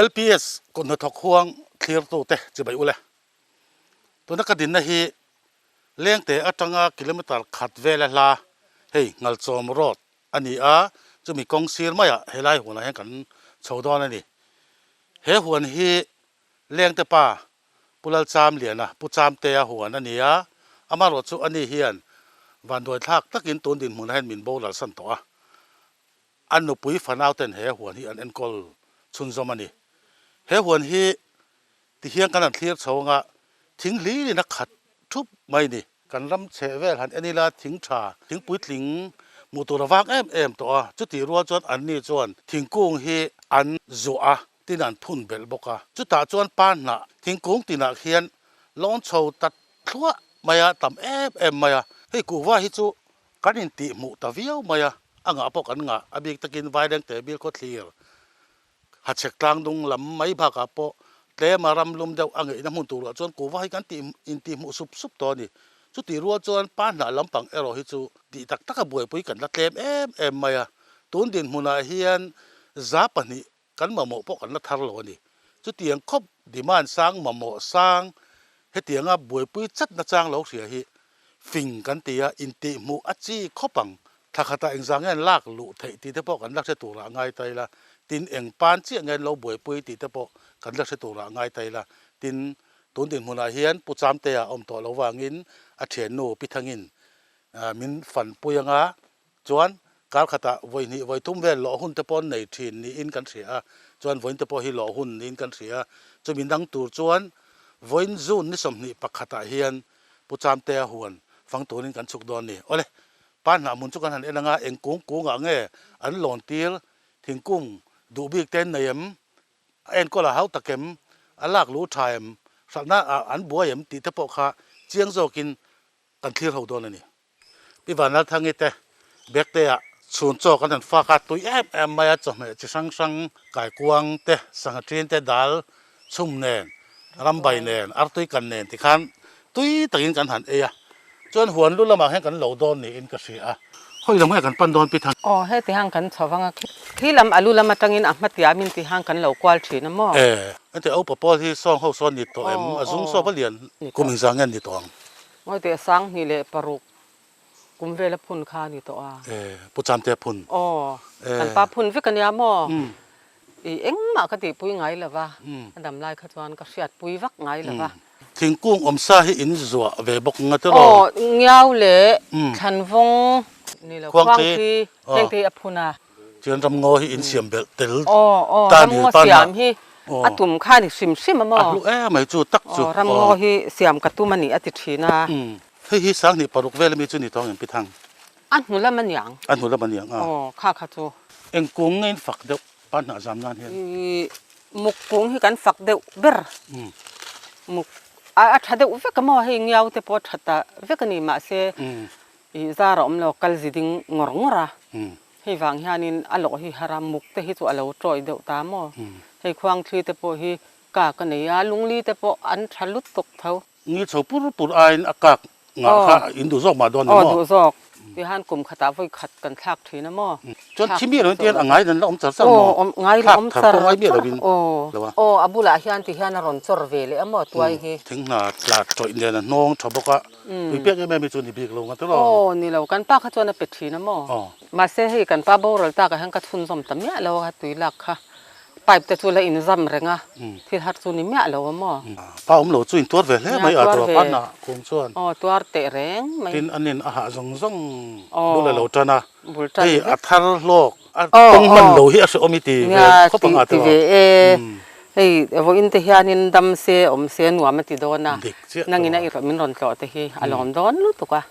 LPS kut hnathawk huang thlirtute chibai ule. Tuna ka dinna hi Lengte atanga kilometre khat vela hla hei Ngalchawm Road a ni a, chumi kawng sir maiah helai huanah hian kan chho dawn a ni. He huan hi Lengte pa Pu Lalchamliana, Pu Chamtea huan a ni a, amaherawh chu ani hian vanduaithlak takin tun dinhmunah hian min boral san tawh a. A nupui fanau ten he huan hi an enkawl chhunzawm a ni. He huan hi ti hian kan han thlir chho anga thing hlirin a khat thup mai ni. Kan ram chheh vel han en ila thing tha, thing puitling hmuh tur a vang em em tawh a, chutih rual chuan anni chuan thingkung hi an zuah a, tin an phun belh bawk a. Chutah chuan pa hnah thingkung tinah khian lawn chho ta thluah mai a, tam em em mai a. Hei kuhva hi chu Kan intihhmuh ta viau mai a, a ngah pawh kan ngah, a bik takin Vairengte bil khawthlir Hachhek tlangdung lam mai bakah pawh tlema ram lum deuh a ngeihna hmun turah chuan kuhva hi kan tih intihhmuh sup sup tawh a ni. Chutih rual chuan pa hnah lampang erawh hi chu tih tak taka buaipui kan la tlem em em mai a, tun dinhmunah hian 200 kan mamawh pawh kan la thar lo a ni. Chutiang khawp demand sang mamawh sang hetianga buaipui chat nachang lo hria hi fing kan ti a, intihhmuh a chi khawp ang. Thla khatah engzah nge an lak luh theih tih te pawh kan la hre turah ngai ta ila, tin eng pan chiah nge an lo buaipui tih te pawh kan la hre turah ngai ta ila, tin tun dinhmunah hian Pu Chamtea awm tawh lo vangin a thiannu Pi Thangin min fanpui anga Chuan kar khatah vawi hnih vawi thum vel lawh hun te pawh an nei thin niin kan hria a, chuan vawiin te pawh hi lawh hun niin kan hria a, chumi dang tur chuan vawiin June ni 21 ah hian Pu Chamtea huan fang turin kan chhuk dawn a ni. Awle, pa hnah hmun chu kan han en anga eng kung kungah nge an lawn tir thingkung duh bik te an nei em, a enkawl a hau tak em, a lak lu tha em, hralhna ah an buai em tih te pawh kha chiang zawkin kan thlir ho dawn a ni. Pi Vanlalthangi te Bektea chhun chaw kan han fak a, tui em em mai a, chawhmeh chi hrang hrang, kaikuang te, sangha ṭin te, dal chhum nen, rambai nen, artui kan nen tikhan tui takin kan han ei a, chuan huan lu lamah hian kan lo dawn niin ka hria a. Khawi lam nge kan pan dawn Pi Thang? Aw, heti hang kan chho vang a, khi lam a lu lam atangin a hmatiam in ti hang kan lo kual thin a maw? E, heti upa pawl hi sawng ho sawn ni tawh em? A zung saw va lian kum inzah nge ni tawh ang? Ngawite 2006 kum vela phun kha a ni tawh a. E, Pu Chamte phun. Aw, kan pa phun vek a nia maw? I engmah ka tihpui ngai lo va, a dam lai kha chuan ka hriatpui vak ngai lo va. Thingkung awmsa hi in zuah ve bawk nga tiraw? Aw, ngiau leh thlanvawng ni lo, khuangthli heng te hi a phun a. Chuan ramngaw hi in siam belh tel Aw, ta ni ramngaw pa siam hi a tum kha ni hrim hrim a maw? A hlu em mai chu tak chu. Aw, ramngaw hi siam ka tum a ni a ti thin a. Hei hi 2006 vel ami chu ni tawng em Pi Thang? A hnu lam a niang. A hnu lam a niang a. Aw, kha kha chu. Eng kung nge in fak deuh pa hnah zam nan hian? I muk kung hi kan fak deuh ber. Muk a tha deuh vek a maw hei ngiau te pawh a tha ta vek a ni mahse I zar a awm lo, kal zi ding ngawr ngawr a. Hei vang hianin a lawh hi har a, muk te hi chu a lo tawih deuh ta maw? Hei khuangthli te pawh hi kak a nei a, lungli te pawh an tha lut tuk tho. Ngi chho pur pur aiin a kak ngah kha in duh zawk mah dawn ni maw? Aw duh zawk. Tihan kum khatah vawi khat kan thlak thin a maw? Chuan thi miah loin tihian a ngai dan la awm char char maw? Aw ngai la awm char char. Thlak thar pawh ngai miah loin lo a. Aw a bulah hian tihian a rawn chawr ve leh a maw tuai hi? Thing hna tla tawih nen a hnawng tha bawk a. Tui pek em em hi chu ni bik lo nga tiraw? Aw ni lo, kan pa kha chuan a pe thin a maw? Mahse hei kan pa boral takah hian ka chhunzawm ta miah lo a, tui lak kha pipe te chu la inzam reng a, thil har chu ni miah lo a maw? Pa awm lo chu in tuar ve hle mai a tiraw pa nah kum chuan. Aw tuar teh reng mai. Tin an in a hah zawng zawng bul a lo tan a, hei a thar hlawk a tawng hman lo hi a hrehawm i ti ve khawp ang a tiraw? Nia ti ve e. Hei vawiin te hianin dam se awm se nuam a ti dawn a, nangin a min rawn tlawh te hi a lawm dawn lutuk a,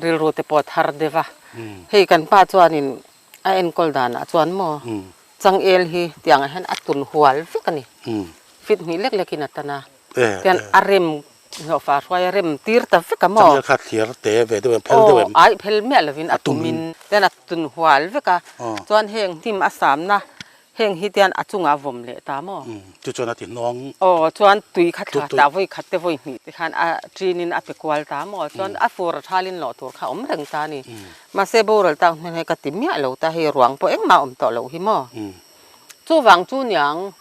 rilru te pawh a thar deuh a. Hei kan pa chuanin a enkawl danah chuan maw changel hi tiangah hian a tun hual vek a ni, fit hnih lek lekin a tan a, tian a rem hlawhfa hruai a rem tir ta vek a maw. Changel kha thliar te ve deuh em, phel deuh em? Aw, ai phel miah lovin a tumin tian a tun hual vek a, chuan heng hnim a samna Heng hi tian a chungah vawm leh ta maw? Chu chuan a ti hnawng. Aw, chuan tui kha thla ta vawi khat te vawi hnih te khan a ṭinin a pe kual ta maw? Chuan a fur a ṭhalin lawh tur kha awm reng ta a ni. Mahse boral tak hmel hi ka ti miah lo ta, hei ruang pawh engmah awm tawh loh hi maw? Chuvang chu niang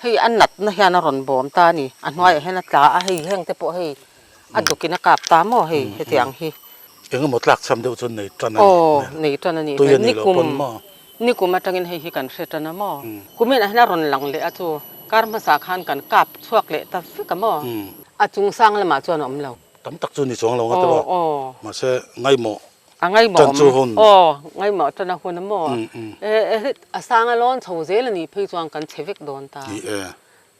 Hei a natna hian a rawn bawm ta a ni. A hnuaiah hian a tla a, hei heng te pawh hei a dukin a kap ta maw hei hetiang hi. Eng emaw tlak cham deuh chu nei tan a ni. Aw, nei tan a ni. Tui a nih loh pawn maw? Nikum atangin hei hi kan hre tan a maw? Kumin ah hian a rawn lang leh a chu kar hmasa khan kan kap chhuak leh ta vek a maw? A chung sang lamah chuan a awm lo. Tam tak chu ni chuang lo nga te rawh. Mahse ngaimawh A ngaimawh awm. Aw, ngaimawh tan a hun a maw? E, a sang a lawn chho zel a nih phei chuan kan chhe vek dawn ta. Ni e.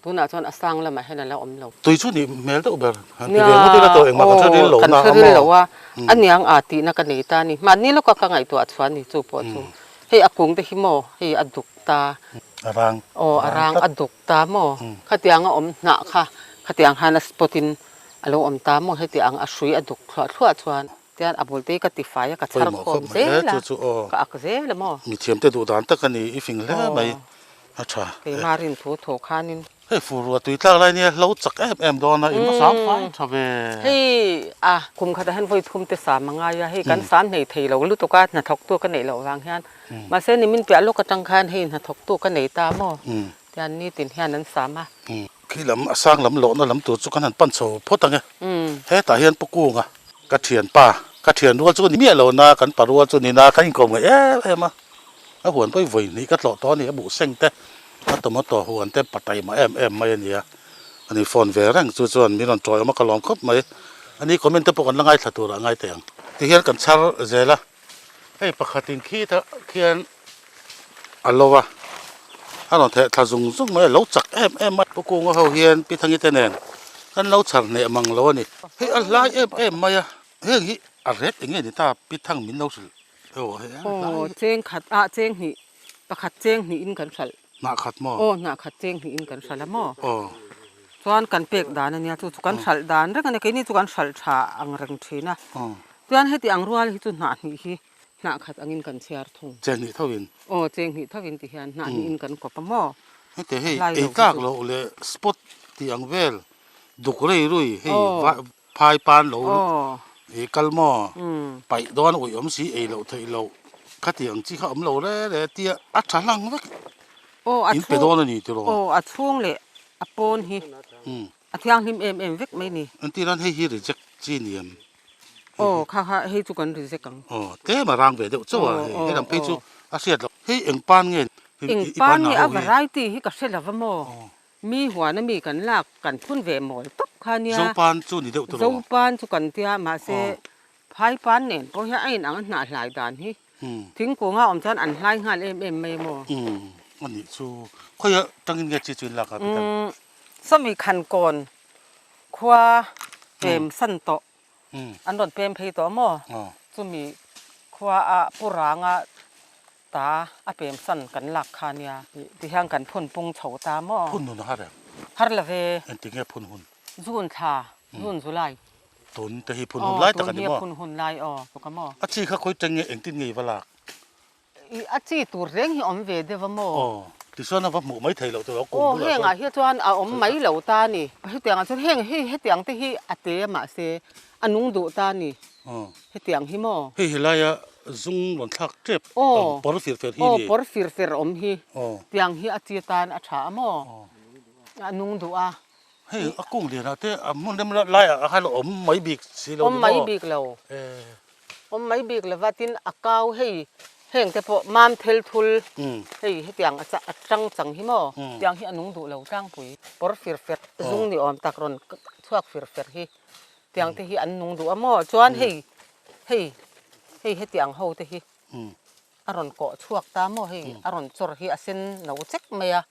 Tunah chuan a sang lamah hian a la awm lo. Tui chu nih hmel deuh ber. Han ti ve ngawt ila tawh engmah kan hre ril lo na a maw? Kan hre ril lo a, a niang aa tihna ka nei ta a ni. Mahni lawka ka ngaihtuah chhuah a ni chu pawh chu. Hei a kung te hi maw? Hei a duk ta. A rang. Aw, a rang a duk ta maw? Khatiang a awm hnah kha, khatiang khan a spot in a lo awm ta maw? Heti ang a hrui a duk thluah thluah chuan. Tian a bul te ka ti fai a, ka chhar khawm zel a, ka ak zel a maw? Mithiam te duh dan tak a ni, i fing hle mai, a tha. Keimah rin thu thaw khanin. Hei fur rua tui tlak lai nia hlo chak em em dawn a, in va sam fai tha ve. Hei a kum khatah hian vawi thum te sam a ngai a, hei kan sam hnei thei lo lutuk a, hnathawktu ka neih loh vang hian. Mahse nimin piah lawk atang khan hei hnathawktu ka nei ta maw? Tian nitin hian an sam a. Khi lam a sang lam lohna lam tur chu kan han pan chho phawt ang e. Hetah hian Pu Kunga ka thianpa, ka thian rual chu ni miah lo na, kan pa rual chu ni na, kan inkawm ngaih em em a. A huan pawh i vawi hnih ka tlawh tawh a ni, a buh seng te, a tomato huan te pa taima em em mai a ni a. Ka ni phone ve reng chu chuan min rawn tawi awm a, ka lawm khawp mai. A ni comment te pawh kan la ngaithla turah ngai teh ang. Tihian kan chhar zel a, hei pakhatin khitah khian A lo a, a rawn theh thla zung zung mai a, lo chak em em a. Pu Kunga ho hian Pi Thangi te nen kan lo chhar hneh mang lo a ni. Hei a hlai em em mai a, heng hi a ret eng nge ni ta Pi Thang min lo hrilh emaw hei a hlai. Aw cheng khat ah cheng hnih pakhat cheng hnih in kan hralh. Hnah khat maw? Aw hnah khat cheng hnih in kan hralh a maw? Aw. Chuan kan pek dan a nia chu chu kan hralh dan reng a nia keini chu kan hralh tha ang reng thin a. Chuan heti ang rual hi chu hnah hnih hi Hnah khat angin kan chhiar thung. Cheng hnih tho in. Aw, cheng hnih tho in ti hian hnah hnih in kan kawp a maw? Hete hei ei tlak loh leh spot tih ang vel duk rei rui hei phai pan lo i kal maw? Paih dawn uih awm si ei loh theih loh khati ang chi kha awm lo re re tia a tha hlang vek in pe dawn a ni tiraw? Aw, a chhung leh a pawn hi a thianghlim em em vek mai ni. Entir an hei hi reject chi ni em? Aw kha kha hei chu kan reject ang. Aw tlem a rang ve deuh chauh a hei he lam phei chu a hriat loh. Hei eng pan nge Eng pan nge a variety hi ka hre lo va maw? Mi huan a mi kan lak kan phun ve mawl tawp kha nia. Zopan chu ni deuh tawh lo. Zopan chu kan tia mahse phai pan nen pawh hian a inang a hnah hlai dan hi. Thingkung a awm chuan an hlai nghal em em mai maw? A nih chu khawiah tangin nge chi chu in lak a Peter? Sawmi khankawn Khua pem san tawh an rawn pem phei tawh maw? Chumi khua a Pu Ranga ta a pem san kan lak kha nia ti hian kan phun pung chho ta maw? Phun hun a har em? Har la ve. Engti nge phun hun? June thla, June July. Tun te hi phun hun lai tak a ni maw? Tun hi a phun hun lai aw, ka maw? A chi kha khawi teng nge engtin nge i va lak? I a chi tur reng hi awm ve deuh a maw? Aw, tichuan a va hmuh mai thei loh tur a kum bulah chuan. Aw, hengah hi chuan a awm mai lo ta a ni. Hetiangah chuan heng hei hetiang te hi a te a mahse a nung duh ta a ni. Aw. Hetiang hi maw? Hei helaia zung rawn thlak tep awm pawr fir fer hi ni. Aw, pawr fir fer awm hi. Aw. Tiang hi a chi atan a tha a maw? Aw. A nung duh a. Hei a kung lianah te a hmun rem laiah a khan a awm mai bik si lo ni maw? Awm mai bik lo. Awm mai bik lova tin a kau hei heng te pawh mam thel thul hei hetiang a a tang chang hi maw tiang hi a nung duh lo tlangpui pawr fir fer zung ni awm tak rawn chhuak fir fer hi tiang te hi an nung duh a maw chuan hei hei hei hetiang ho te hi a rawn kawh chhuak ta maw hei a rawn chawr hi a sen no chek mai a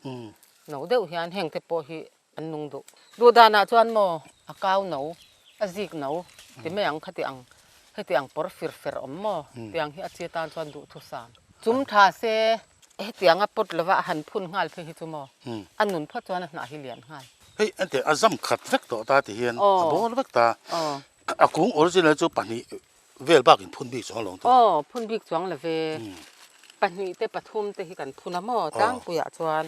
no deuh hian heng te pawh hi An nung duh. Duh danah chuan maw a kau no, a zik no ti mai ang khati ang, heti ang pawr fir fer awm maw tiang hi a chi atan chuan duh thusam. Chum tha se hetiang a pawt lova a han phun nghal phei hi chu maw a nun phawt chuan a hnah hi lian nghal. Hei ente a zam khat vek tawh ta ti hian a bawr vek ta. A kung original chu pahnih vel bakin phun bik chuang lo ang tawh. Aw phun bik chuang lo ve. Pahnih te pathum te hi kan phun a maw tlangpuiah chuan.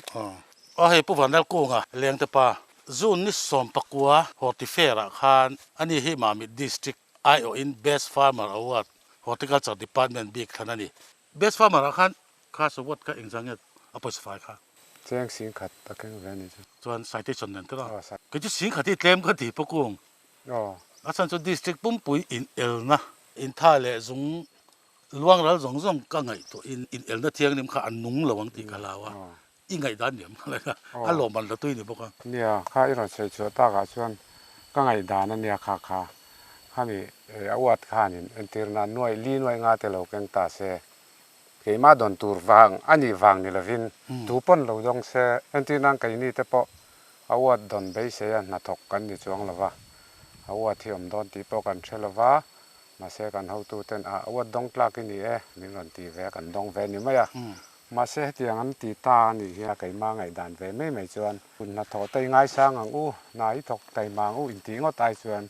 Aw hei Pu Vanlalkunga Lengte pa June ni 19 Hortifair ah khan ani hi Mamit District aiawhin Best Farmer Award Horticulture Department bik thlan a ni. Best Farmer ah khan cash award kha engzah nge a pawisa fai kha? Cheng singkhat a keng ve a nih chu. Chuan citation nen tawh a. Kei chu singkhat hi tlem ka ti pawh kung. A chhan chu district pumpui in elna intha leh zung luang ral zawng zawng ka ngaihtuah in in elna thianghlim kha a nung lo ang tih ka hlau a. I ngaihdan ni awm a a lawmman la tui ni bawk a. Nia, kha i rawn sawi chhuah takah chuan ka ngaihdan a nia kha kha. Khami a uat khanin entir nan nuaih li nuaih nga te lo keng ta se. Keimah dawn tur vang a nih vang ni lovin tu pawn lo dawng se. Entir nan keini te pawh a uat dawn beisei a hnathawk kan ni chuang lo va, a uat hi awm dawn tih pawh kan hre lo va, mahse kan hotu ten a uat dawng tlak i ni e min rawn ti ve a kan dawng ve ni mai a. Mahse hetiang an ti ta a nih hian keimah ngaihdan ve mai mai chuan kut hnathawh te i ngaisang ang u, hna i thawk taima ang u intih ngawt ai chuan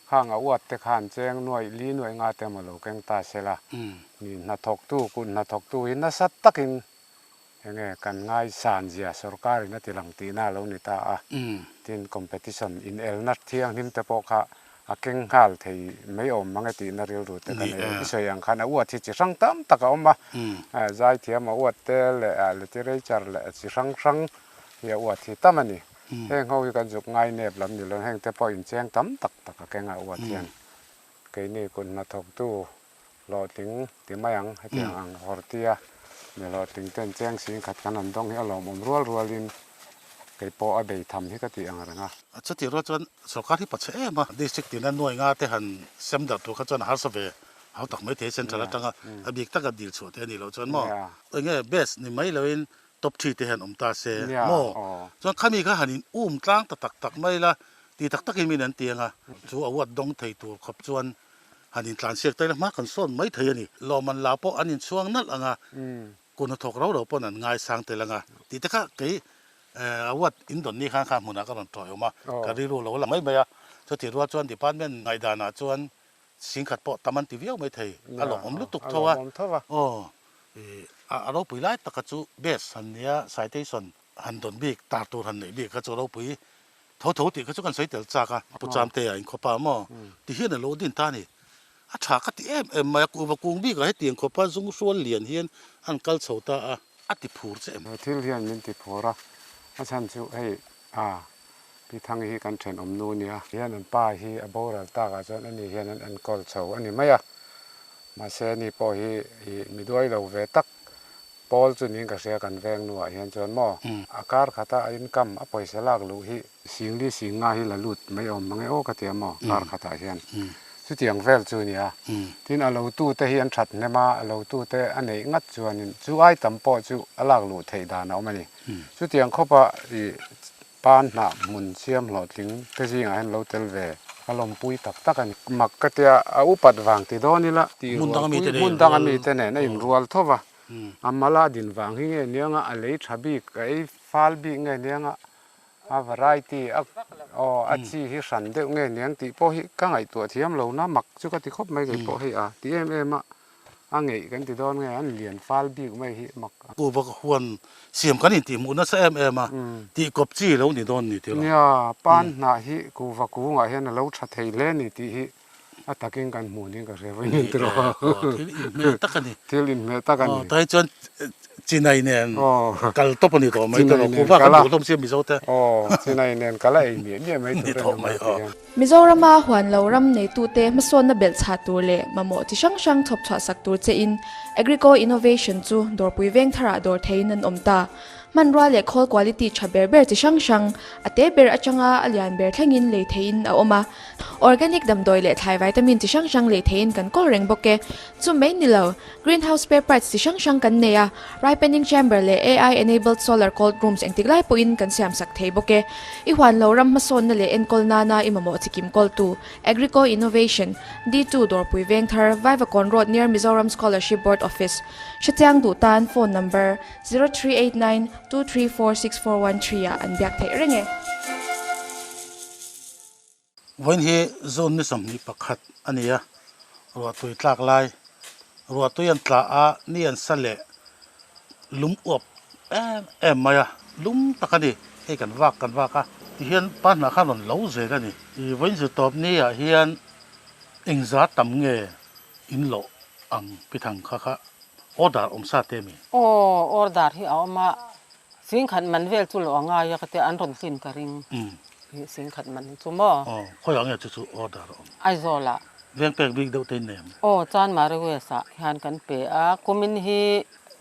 khang a uat te khan cheng nuaih li nuaih nga te emaw lo keng ta sela ni hnathawktu kut hnathawktu hi nasa takin enge kan ngaisan zia sorkarin a ti lang tihna a lo ni ta a, tin competition inelna thianghlim te pawh kha A keng nghal thei mai awm mang e tihna rilru te ka nei a. I sawi ang khan a uat hi chi hrang tam tak a awm a, zaithiam a uat te leh literature leh chi hrang hrang hi a uat hi tam a ni. Heng ho hi kan zuk ngai nep lam ni lo, heng te pawh incheng tam tak tak a keng a uat hian keini kut hnathawktu hlawhtling ti mai ang hetiang ang hawrtia mi hlawhtling ten cheng sing khat kan han dawng hi a lawmawm rual rualin kei pawh a bei tham hi ka tih ang reng a. Chutih rual chuan sorkar hi pachhe em a, district tina nuai nga te han sem darh tur kha chuan a harsa ve hau tak mai thei central atanga a bik taka dil chhuah te a nih loh chuan maw enge best ni mai loin top three te hian awm ta se maw chuan khami kha han in um tlang ta tak tak mai la ti tak takin min an ti ang a, chu a uat dawng thei tur khawp chuan Han intlansiak ta ila hma kan sawn mai thei a ni. Lawmman la pawh an inchhuang nalh ang a, kut hnathawk ro ro pawn an ngaisang tel ang a tih te kha kei award in dawn ni khan kha hmunah ka rawn tawi awm a, ka rilru lo la mai mai a. Chutih rual chuan department ngaihdanah chuan singkhat pawh tam an ti viau mai thei, a lawmawm lutuk tho a. Aw, a ropui lai taka chu best han nia citation han dawn bik tar tur han neih bik kha chu ropui Tho tho tih kha chu kan sawi tel chak a, Pu Chamtea in khawpa maw ti hian a lo din ta a ni. A tha ka ti em em mai a, kuhva kung bikah hetiang khawpa zung hrual lian hian an kal chho ta a, a ti phur che em? He thil hian min ti phur a, a chhan chu hei a Pi Thangi hi kan thenawm nu nia. Hian an pa hi a boral takah chuan ani hian an enkawl chho a ni mai a, mahse ani pawh hi ih mi duai lo ve tak Paul chu niin ka hria kan veng nuah hian chuan maw a kar khata a income a pawisa lak luh hi singli singa hi la lut mai awm mang e aw ka ti a maw kar khatah hian chutiang vel chu nia tin a lo tu te hi an that hnem a a lo tu te a neih ngat chuanin chu ai tam pawh chu a lak luh theih dan a awm a ni chutiang khawpa ih Pan hnah hmun siam hlawhtling te zingah hian lo tel ve a lawmpui tak tak a ni. Mak ka tia a upat vang ti dawn ila tih rualpui hmun danga mite nen a inrual tho va, a mala din vang hi nge nianga a lei tha bik a ei fal bik nge nianga a variety a aw a chi hi hran deuh nge niang tih pawh hi ka ngaihtuah thiam lo na mak chu ka ti khawp mai kei pawh hei a ti em em a. A ngeih kan ti dawn nge, an lian fal bik mai hi mak a. Pu vak huan siam kan intih hmuh nasa em em a, tih kawp chi lo ni dawn ni tih lo. Nia, pan hnah hi kuhva kungah hian a lo tha thei hle ni tih hi a takin kan hmuh niin ka hria vawiin in tiraw. Thil inhmeh tak a ni. Thil inhmeh tak a ni. Tah hi chuan Chinai nen kal tawp a ni tawh mai tiraw, kuhva kan duh hlawm sia Mizo te. Aw, Chinai nen kal a ei miah miah mai tur a ni mai tih hian. Mizorama huan lo ram neitute hmasawnna belhchhah tur leh mamawh chi hrang hrang chhawp chhuah sak tur chein Agrico Innovation chu dawrpui veng tharah dawr theiin an awm ta. Hmanrua leh khawl quality tha ber ber chi hrang hrang, a te ber atanga a lian ber thlengin lei theiin a awm a. Organic damdawi leh thlai vitamin chi hrang hrang lei theiin kan kawl reng bawk e. Chu mai ni lo, Greenhouse spare parts chi hrang hrang kan nei a, ripening chamber leh AI enabled solar cold rooms engtik lai pawhin kan siam sak thei bawk e. I huan lo ram hmasawnna leh enkawl nana i mamawh chi kim kawltu, Agrico Innovation, D2 Dawrpui Vengthar, Vaivakawn Road near Mizoram Scholarship Board Office, Hrechiang duh tan phone number, 0389 234 6413 ah an biak theih reng e. Vawiin hi June ni 21 a ni a, ruahtui tlak lai, ruahtui an tla a, ni an sa leh lum uap em em mai a, lum tak a ni, hei kan vak kan vak a, tihian pa hnah khan rawn lo zel a ni. I vawiin zirtawp ni ah hian engzat tam nge in lawh ang pi thang kha kha order awm sa te mi? Aw, order hi a awm a. Singkhat man vel chu lo a ngai a ka tia an rawn tlin ka ring. Ih singkhat man chu maw? Aw, khawiah nge chu chu order a awm? Aizawl ah. Veng pek bik deuh te in nei ang. Aw, Chanmari West ah hian kan pe a, kumin hi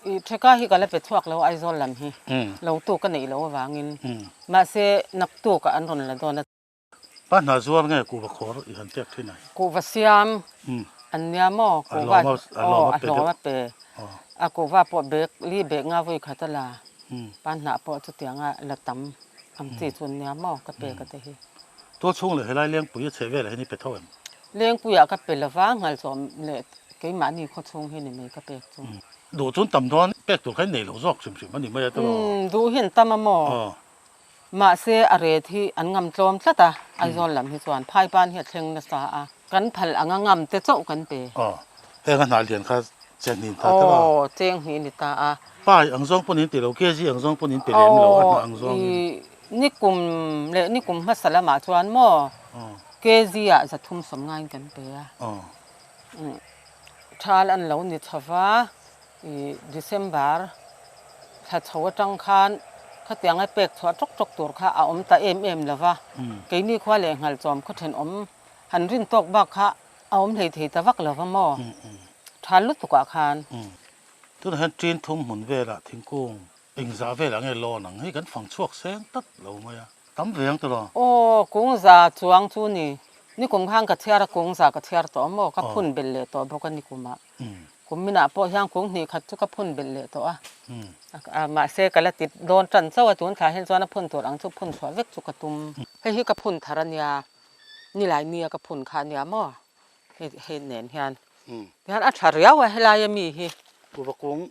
ih theka hi ka la pe chhuak lo Aizawl lam hi lo tu ka neih loh avangin mahse naktuk ah an rawn la dawn a. Pa hna zuar nge kuhva khawr i han pek thin ai? Kuhva siam an nia maw? Kuhva aw a hlawm a pe. A kuhva pawh bag li bag nga vawi khat a la. Pa hnah pawh chutianga la tam ang chi chu an nia maw ka pek a te hi. Tual chhung leh helai Lengpui a chheh velah hian i pe tho em? Lengpuiah ka pe lova, Nghalchawm leh keimahni khaw chhung hi ni mai ka pek chu. Duh chuan tam dawn pek tur kha i nei lo zawk hrim hrim a ni mai a tiraw? Duh hi an tam a maw? Mahse, a ret hi an ngam tlawm tlat a, Aizawl lam hi chuan Phaipan hi a thleng nasa a, kan phal anga ngam te chauh kan pe. Aw, heng a hnah lian kha cheng hnih ni ta tawh a. Aw, cheng hnih ni ta a. Pai ang zawng pawn in ti lo, kg ang zawng pawn in pe lem lo, a hnah ang zawng in. Aw, i nikum leh nikum hmasa lamah chuan maw kg ah 300 ngaiin kan pe a. Aw. Thal an lo ni chho va. I December thla chho atang khan khatianga pek chhuah tawk tawk tur kha a awm ta em em lo va, keini khua leh nghalchawm khaw thenawm han rin tawk bak kha a awm hlei thei ta vak lo va maw? Tha lutukah khan. Tunah hian ṭin thum hmun velah thingkung engzah velah nge lawn ang hei kan fang chhuak seng tlat lo mai a, tam ve ang tawh lo. Aw, kungza chuang chu ni. Nikum khan ka chhiar a, kungza ka chhiar tawh a maw? Ka phun belh leh tawh bawk a nikumah. Kum minah pawh hian kung hnih khat chu ka phun belh leh tawh a, mahse ka la ti dawn tan chauh a, tun thla hian chuan a phun tur ang chu phun chhuah vek chu ka tum. Hei hi ka phun thar a nia, nilai nia ka phun kha a nia maw, hei hei nen hian tihian a tha riau a helai ami hi. Kuhva kung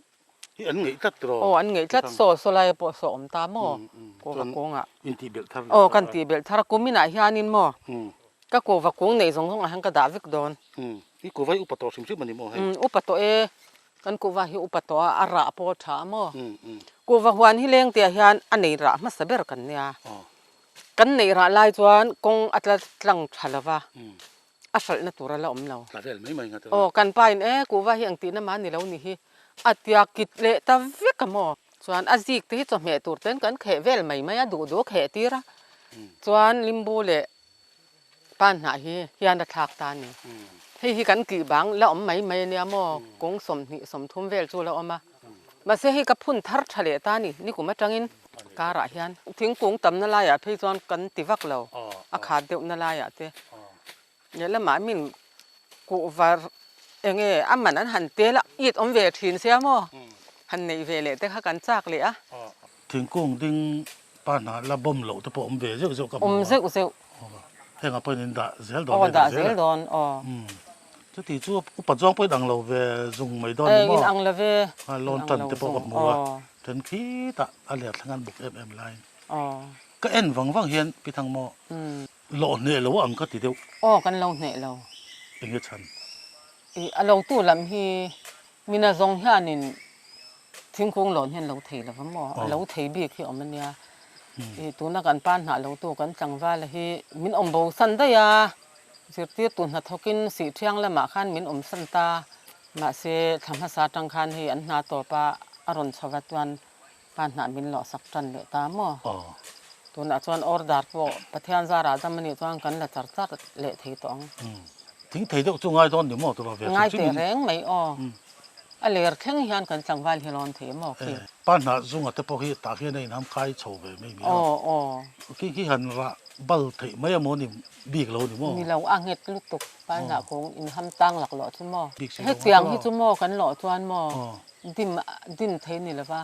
hi an ngeih tlat tiraw? Aw an ngeih tlat, saw saw laia pawh saw awm ta maw kuhva kungah. In tih belh thar leh Aw kan tih belh thar a, kum inah hianin maw ka kuhva kung neih zawng zawngah hian ka dah vek dawn. I kuhva hi upa tawh hrim hrim a ni maw hei? Umm upa tawh e, kan kuhva hi upa tawh a, a rah pawh a tha a maw? Kuhva huan hi leng tihah hian a nei rah hmasa ber kan nia. Kan neih rah lai chuan kawng a tla tlang tha lo va, a hralhna tur a la awm lo. Tla vel mai mai nga te. Aw kan pa in e kuhva hi engtihna mah a ni lo ni hi a tia kit leh ta vek a maw? Chuan a zik te hi chawhmeh tur ten kan kheh vel mai mai a, duh duh a kheh tir a, chuan limbu leh Pan hnah hi hian a thlak ta a ni. Hei hi kan kih bang la awm mai mai a nia maw, kawng 20 30 vel chu la awm a. Mahse hei ka phun thar tha leh ta a ni, nikum atangin karah hian thingkung tamna laiah phei chuan kan ti vak lo, a khat deuhna laiah te. Lehlamah min kuhva eng nge a man an han tel a, it awm ve thin sia maw, han neih ve leh te kha kan chak leh a. Thingkung ding pa hna la bawm loh te pawh awm ve zeuh zeuh ka hmu a. Awm zeuh zeuh. Heng ah pawhin in dah zel dawn nge dah zel dawn aw. Chuti chu upa zawng pawhin ang lo ve zung mai dawn ni maw? In ang lo ve. Lawn tan te pawh ka hmu a. Then khitah a let thleng an buk em em laiin. Ka en vang vang hian Pi Thangmaw lawh hneh lo ang ka ti deuh. Aw kan lo hneh lo. Enge chhan? Ih a lo tu lam hi Mina zawng hianin thingkung lawn hian lo thei lo va maw? A lo thei bik hi awm a nia. Ih tuna kan pa hnah lo tu kan tlangvala hi min awm bo san daih a, zirtirtu hnathawkin sih thiang lamah khan min awm san ta. Mahse thla hmasa atang khan hei an hna tawp a, a rawn chho va chuan Pa hnah min lawh sak tan leh ta maw? Tunah chuan order pawh Pathian zarah dam anih chuan kan la char char leh thei tawh ang. Thing thei deuh chu ngai dawn ni maw tura ve hrim Ngai teh reng mai aw. A ler thleng hian kan tlangval hi rawn thei maw khi? Pa hnah zunga te pawh hi tah hian a inham kai chho ve mai mi a. Aw aw. Khi khi han rah bal theih mai a maw ni bik lo ni maw? Ni lo a nghet lutuk pa hnah kung inham tang lak lawh chu maw? Hetiang hi chu maw kan lawh chuan maw? Dim dim thei ni lova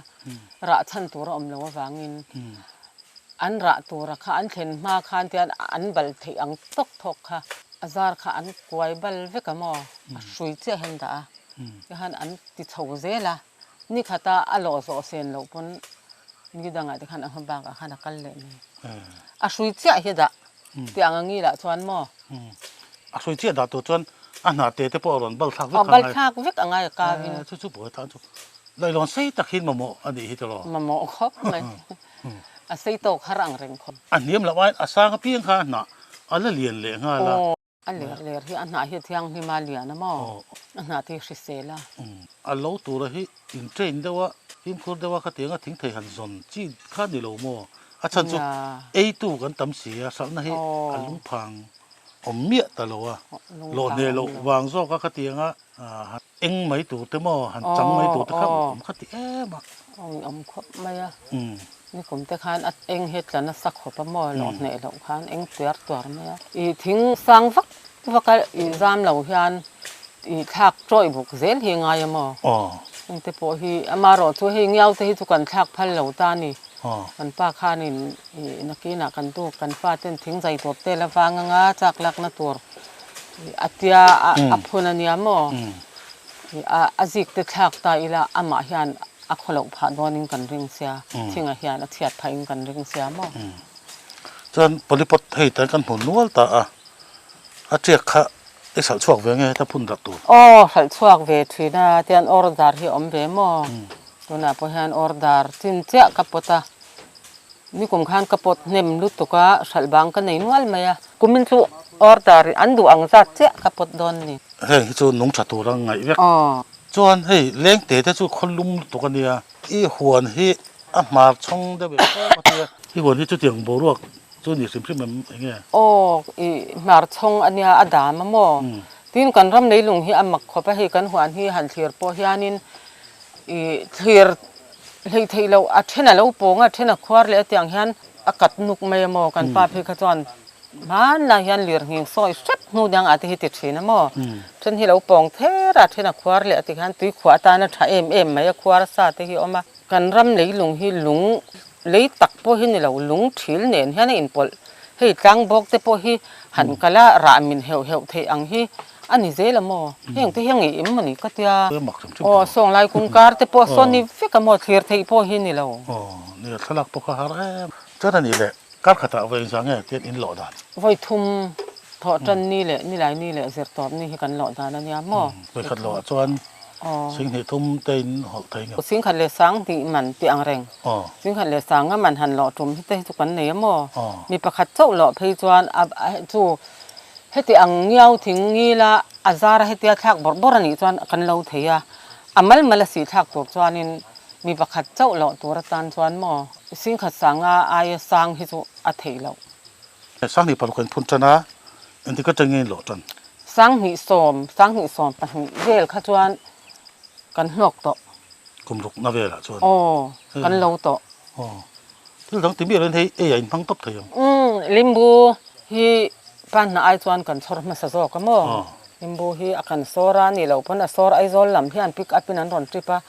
rah chhan tur a awm lo avangin an rah tura kha an thlen hma khan tian an bal theih ang tawk thawk kha a zar kha an kuai bal vek a maw a hrui chiah hian dah a tikhan an ti chho zel a ni khata a lawh zawh sen loh pawn ni dangah te khan a hma bakah khan a kal leh mai a hrui chiah hi dah tiang ang ngilah chuan maw. A hrui chiah dah tur chuan A hna te te pawh a rawn bal thlak vek a ngai. Bal thlak vek a ngai a kau in. Chu chu buai tan chu lailawn sei tak hi mamawh a nih hi tiraw. Mamawh khawp mai. A sei tawk har ang reng khawp. A hniam loh aiin a sang apiang kha a hnah a la lian leh nghal a. A ler ler hi a hnah hi a thianghlim a lian a maw? A hnah te hi hrisel a. A lo tura hi in train deuh a, fimkhur deuh a khatiang a thing thei han zawn chi kha ni lo maw? A chhan chu eitu kan tam si a, hralhna hi a lungphang awm miah ta lo a, lawhhneh loh vang zawk a khatiang a han eng mai tur te maw, han chang mai tur te kha awm kha ti em a. Awm khawp mai a. Nikum te khan a eng hi tla nasa khawp a maw lawh hneh loh khan eng tuar tuar mai a. I thing sang vak vak a i zam lo hian i thlak tawih bawk zel hi ngai a maw. Heng te pawh hi amaherawh chu hei ngiau te hi chu kan thlak phal lo ta a ni. Kan pa khanin i nakinah kan tu kan fa ten thing zai tawp tel avang anga chak lakna tur a tia a phun a nia maw. A zik te thlak ta ila amah hian A khaw loh phah dawnin kan ring sia, thingah hian a chhiat phahin kan ring sia maw? Chuan polypot hei tan kan hmu nual ta a, a tiak kha i hralh chhuak ve nge heta phun darh tur? Aw, hralh chhuak ve thin a, tian order hi a awm ve maw? Tunah pawh hian order chin chiah ka pawt a, nikum khan ka pawt hnem lutuk a, hralh bang ka nei nual mai a, kumin chu order an duh ang zat chiah ka pawt dawn a ni. Heng hi chu nung tha tura ngaih vek. Chuan hei lengte te chu khaw lum lutuk a nia, i huan hi a hmar chhawng deuh em em a tia, i huan hi chutiang boruak chu ni hrim hrim em eng nge? Aw, i hmar chhawng a nia, a dam a maw? Tin kan ram leilung hi a mak khawp a, hei kan huan hi han thlir pawh hianin i thlir hleih theih loh a then a lo pawng a, a then a khuar leh a tiang hian a kat nuk mai a maw? Kan pa phei kha chuan Hmanlai hian lirnghing sawi hrep hnu dang ah te hi ti thin a maw? Then hi lo pawng ther a, then a khuar leh a ti khan tui khuah atan a tha em em mai a, khuar sa te hi a awm a. Kan ram leilung hi lung lei tak pawh hi ni lo, lung thil nen hian a inpawlh. Hei tlang bawk te pawh hi han kal a, rah min heuh heuh theih ang hi a ni zel a maw? Heng te hi a ngeih em maw ni ka tia. Aw, sawnglai kawngkar te pawh sawn ni vek a maw? Thlir theih pawh hi ni lo. Aw, nia thlalak pawh kha har em. Chuan a nih leh. Kar khatah vawi engzah nge tian in lawh dan? Vawi thum thawh tan ni leh nilai ni leh zir tawp ni hi kan lawh dan a nia maw? Vawi khat lawh ah chuan sing hnih thum te in hawlh thei nge? Sing khat leh sang hnih man tih ang reng. Sing khat leh sang a man han lawh tum hi te hi chu kan nei a maw? Mi pakhat chauh lawh phei chuan a chu heti ang ngiau thing ngil a a zar a hetia thlak bawrh bawrh a nih chuan kan lo thei a, a mal mal a sih thlak tur chuanin mi pakhat chauh lawh tur atan chuan maw? Singkhat sanga aia sang hi chu a theih loh. Sanghnih paruk in phun tan a, engtik atangin in lawh tan? Sanghnih sawm, sanghnih 12 vel kha chuan kan hlawk tawh. Kum rukna velah chuan? Aw, kan lo tawh. Aw, thil dang ti miah loin hei ei ah in hmang tawp thei ang. Umm, limbu hi panhnah ai chuan kan chhawr hmasa zawk a maw? Limbu hi a kan sawr a nih loh pawn a sawr Aizawl lam hian pick up in an rawn trip a.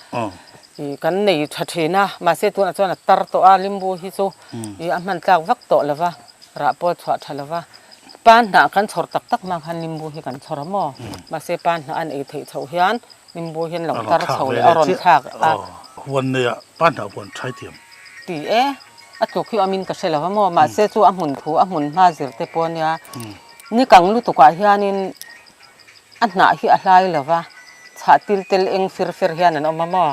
Ih kan nei tha thin a, mahse tunah chuan a tar tawh a, limbu hi chu ih a hman tlak vak tawh lo va, rah pawh a chhuah tha lo va. Panhnah kan chhawr tak tak hma khan limbu hi kan chhawr a maw? Mahse panhnah an ei theih chhoh hian limbu hian lo tar chho leh a rawn thlak a. Huan neiah panhnah huan thai thiam. Ti e, a tluk hi awmin ka hre lo va maw? Mahse chu a hmun thu a hmun hma zir te pawh ania, ni kang lutukah hianin A hnah hi a hlai lo va, chhah til tel eng fir fer hian an awm a maw?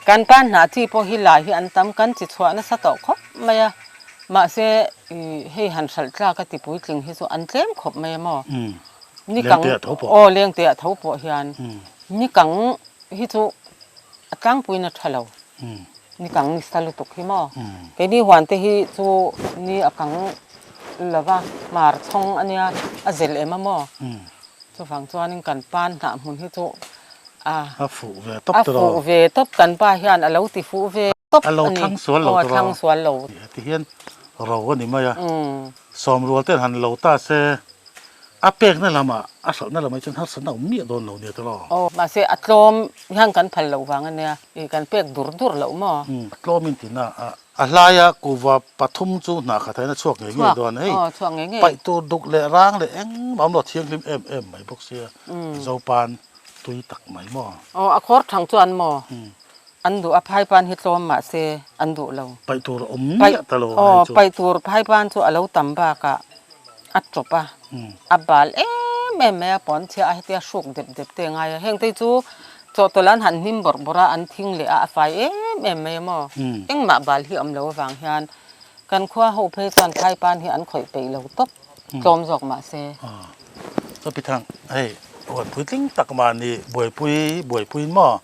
Kan pa hnah chi pawh hi lai hi an tam, kan chi chhuah nasa tawh khawp mai a, mahse hei han hralh tlak a ti puitling hi chu an tlem khawp mai a maw? Ni kang, aw lengte ah tho pawh hian ni kang hi chu a tlangpuiin a tha lo, ni kang ni sa lutuk hi maw? Keini huan te hi chu ni a kang lo va, hmar chhawng a nia, a zel em a maw? Chuvang chuanin kan pa hnah hmun hi chu a A fuh ve tawp tawh a fuh ve tawp, kan pa hian a lo ti fuh ve tawp a ni. A lo thlang sual lo tawh a. Aw a thlang sual lo. Ti hian ro a ni mai a, sawmrual ten han lo ta se a pekna lamah a hralhna lamah hi chuan harsatna a awm miah dawn lo nia tawh. Aw mahse a tlawm hian kan phal loh vang a nia, ih kan pek dur dur loh maw? A tlawmin tina a A hlaia kuva pathum chu hnah khat ah hian a chhuak ngei ngei dawn a, hei paih tur duk leh rang leh engmah awm lo thianghlim em em mai bawk sia, Zopan tui tak mai maw? Aw a khawr thang chuan maw an duh a, phaipan hi tlawm mah se an duh lo. Paih tur a awm miah ta lo hei chu. Aw paih tur phaipan chu a lo tam bakah a tawp a, a bal em em mai a, pawn chhia a hetia hruk dep dep te a ngai a, heng te chu chawhtawlh an han hnim bawrh bawrh a, an thing leh a, a fai em em mai a maw, engmah bal hi a awm lo avang hian kan khua ho phei chuan phaipan hi an khawih peih lo tawp tlawm zawk mah se. Chuan Pi Thang, hei huan puitling tak mahni buaipui buaipuiin maw?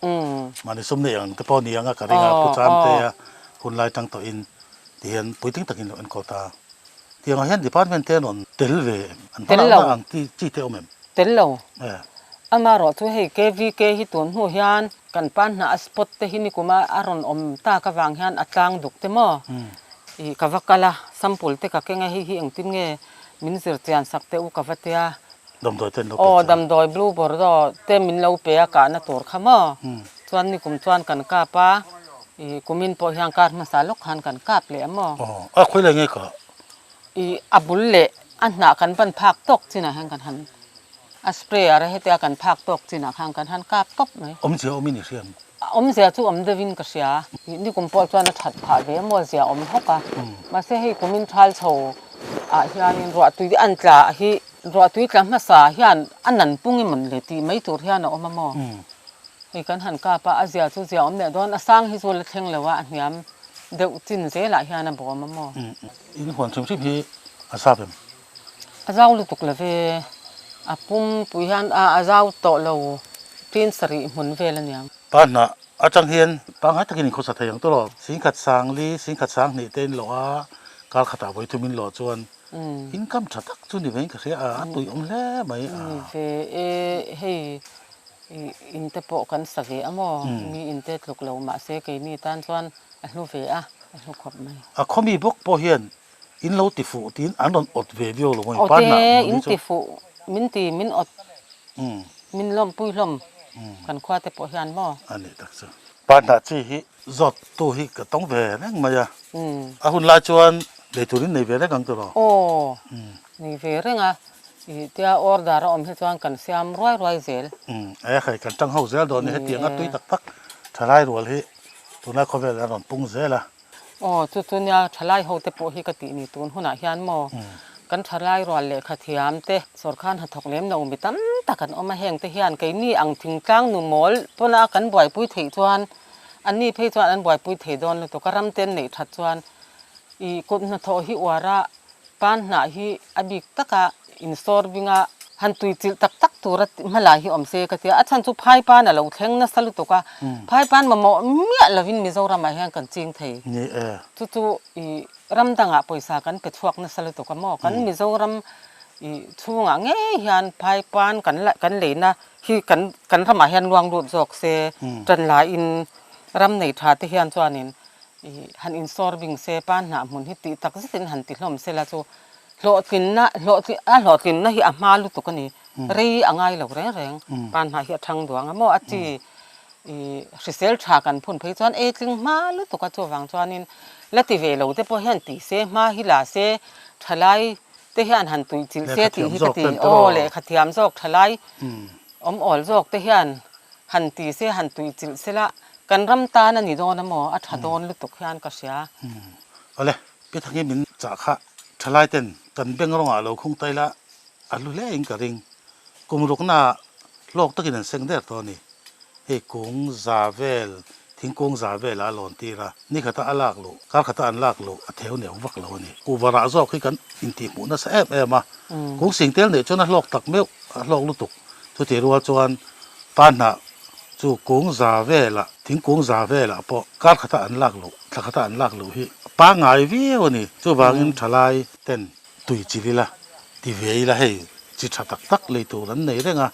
Mahni sum neih ang te pawh ni ang a ka ring a, Pu Chamtea hun lai tang tawhin tihian puitling takin lo enkawl ta. Tiangah hian department te an rawn tel ve em? An hmalakna ang chi chi te awm em? Tel lo. Amaherawh chu hei KVK hi tun hnu hian kan pa hnah a spot te hi nikum a a rawn awm tak avang hian a tlang duk te maw? Ih ka va kal a, sample te ka keng a, hei hi engtin nge min zir chian sak teh u ka va tia. Damdawi te an lo pe Aw damdawi blue bordeaux te min lo pe a kahna tur kha maw? Chuan nikum chuan kan kap a, ih kumin pawh hian kar hmasa lawk khan kan kap leh a maw? Aw a khawi lai nge kah? Ih a bul leh a hnah kan van phak tawk chinah hian kan han a spray a hetia kan phak tawk chinah khan kan han kap tawp mai. Awmzia awmin i hria ang. Awmzia chu awm deuhin ka hria. Ih nikum pawh chuan a that phah ve maw zia awm hawk a. Mahse hei kumin thal chho ah hianin ruahtui an tla hi ruahtui tla hmasa hian a nan pung emawn le tih mai tur hian a awm a maw. Hei kan han kap a, a zia chu zia awm leh dawn, a sang hi chu la thleng lo a, a hniam deuh chin zelah hian a bawm a maw. In huan hrim hrim hi a zau em? A zau lutuk lo ve, a pumpui hian a a zau tawh lo tin sarih hmun vel a niang. Pa hnah atang hian pangngai takin in khawsa thei ang tawh lo, singkhat sang li, singkhat sang hnih te in lawh a, kar khatah vawi thum in lawh chuan income tha tak chu ni vein ka hria a, a tui awm hle mai a. Ni ve e, hei in te pawh kan sa ve a maw, mi in te tluk lo mahse keini tan chuan a hlu ve a, a hlu khawp mai. A khawmi bawk pawh hian In lo ti fuh tiin an rawn awt ve viau lo maw? Awt e, in ti fuh min ti min awt min lawmpui hlawm kan khua te pawh hian maw? A nih tak chu. Pa hnah chi hi zawt tu hi ka tawng ve reng mai a, a hun lai chuan lei tur in nei ve reng ang tiraw? Aw, nei ve reng a, ih tia order a awm hi chuan kan siam ruai ruai zel. E hei kan tang ho zel dawn e, hetiang a tui tak tak thalai rual hi tunlai khawvel an rawn pung zel a. Aw, chu chu nia thalai ho te pawh hi ka tih ni tun hunah hian maw kan thalai rual lehkha thiam te sawrkhan hnathawk lem lo mi tam tak an awm a, heng te hian keini ang thingtlang nu mawl pawna kan buaipui theih chuan anni phei chuan an buaipui thei dawn lutuk a, ram te an neih that chuan ih kut hnathawh hi uar a Pan hnah hi a bik taka insawr binga han tui chilh tak tak tura hmalai hi awm se ka tia. A chhan chu phai pan a lo thleng nasa lutuk a, phai pan mamawh miah lovin Mizoramah hian kan ching thei. Ni e. Chu chu i ram dangah pawisa kan pe chhuak nasa lutuk a maw? Kan Mizoram i chhungah ngei hian phai pan kan la kan leina hi kan kan ramah hian luang lut zawk se tan laiin ram nei tha te hian chuanin I han insawr bing se, pa hnah hmun hi tih tak zetin han ti hlawm sela chu hlawhtlinna hlawhtlin a hlawhtlinna hi a hma lutuk a ni. Rei a ngai lo reng reng. Pa hnah hi a thang duang a maw a chi i hrisel tha kan phun phei chuan ei tling hma lutuk a chuvang chuanin la ti ve lo te pawh hian ti se hma hi la se thalai te hian han tuih chilh se tih hi ka ti aw lehkha thiam zawk thalai awm awl zawk te hian Han ti se, han tui chilh se la, kan ram tan a ni dawn a maw? A tha dawn lutuk hian ka hria. Awle, Pi Thangi min chah kha thalai ten kan beng rawngah lo khung ta ila a hlu hle in ka ring. Kum rukna ah hlawk takin an seng der tawh a ni. Hei kung za vel, thingkung za vel ah a lawn tir a, ni khata a lak luh, kar khata an lak luh a theu neuh vak lo a ni. Kuhva rah zawk hi kan intihhmuh nasa em em a, kung sing tel neih chuan a hlawk tak meuh, a hlawk lutuk. Chutih rual chuan pa hnah chu kung za velah, thingkung za velah pawh kar khata an lak luh, thla khata an lak luh hi pangngai viau a ni. Chuvangin thalai ten tui chil ila, ti ve ila hei chi tha tak tak lei tur an nei reng a,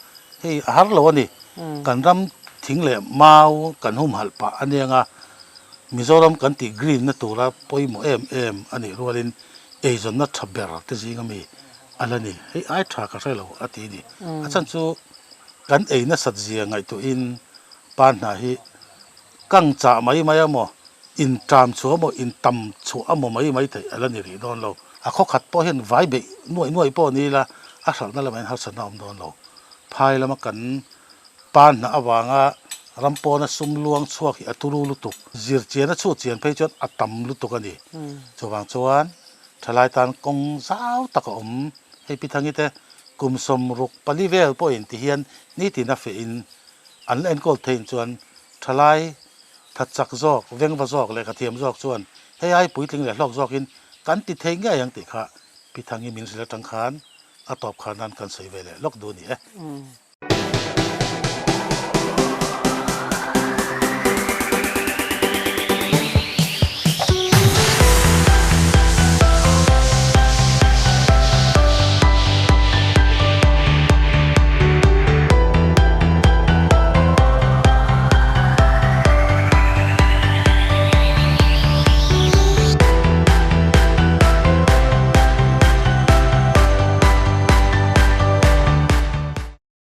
hei a har lo a ni. Kan ram thing leh mau kan humhalh pah a nia nga, Mizoram kan tih green na tura pawimawh em em a nih rualin eizawnna tha ber te zing ami A la ni, hei ai tha ka hre lo a ti ni. A chhan chu kan ei nasat zia ngaihtuahin pa hna hi kang chah mai mai a maw, in ṭam chhuah a maw, in tam chhuah a maw mai mai theih a la ni rih dawn lo. A khawkhat pawh hian vai beih nuaih nuaih pawh ni ila a hralhna lamah hian harsatna a awm dawn lo. Phai lama kan pa hna avanga ram pawna sum luang chhuak hi a turu lutuk. Zirchian a chhuh chian phei chuan a tam lutuk a ni. Chuvang chuan Thalai tan kawng zau tak a awm. Hei Pi Thangi te kum 64 vel pawhin ti hian nitin a feh in an la enkawl thein chuan thalai that chak zawk, vengva zawk leh khathiam zawk chuan hei ai puitling leh hlawk zawkin kan ti thei ngei ang tih kha Pi Thangi min hrilh atang khan. A tawp khar nan kan sawi ve leh lawk duh a ni e.